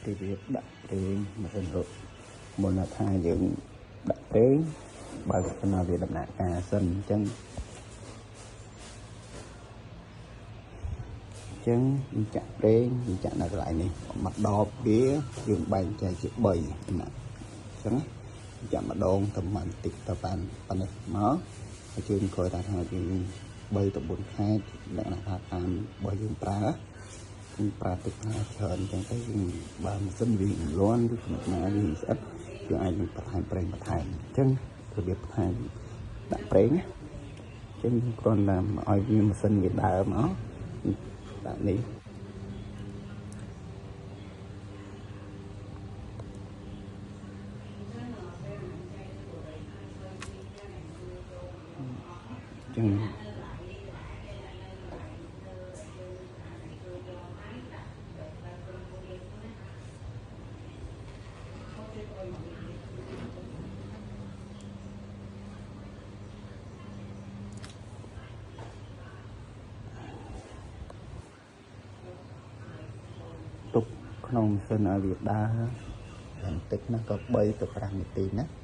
របៀបដាក់ប្រេងម៉ាស៊ីនរត់មុនថាយើងដាក់ប្រេងបើកប៉ុណ្ណាវាដំណើរការសិនអញ្ចឹងចឹងយើងចាក់ប្រេងយើងចាក់នៅកន្លែងនេះមួយដបវាយើងបែងចែកជា3ដំណាក់អញ្ចឹងចាក់ម្ដងទៅបន្តិចទៅបានប៉ុណ្ណេះមកហើយជើងក្រោយថាយើង3ទៅ4ខែលក្ខណៈថាតាមរបស់យើងប្រើយើងប្រើទឹកប្រើច្រើនអញ្ចឹងទៅយើងបើម៉ាស៊ីនវាលាន់ឬចំណុចណាវាស្អិតយើងអាចនឹងបន្ថែមប្រេងបន្ថែមអញ្ចឹងរបៀបបន្ថែមដាក់ប្រេងណាអញ្ចឹងគ្រាន់តែឲ្យវាម៉ាស៊ីនវាដើរមកដាក់នេះចឹងទុកក្នុងម៉ាស៊ីនឲ្យវាដើរបន្តិចណាក៏3ទៅ5នាទីណា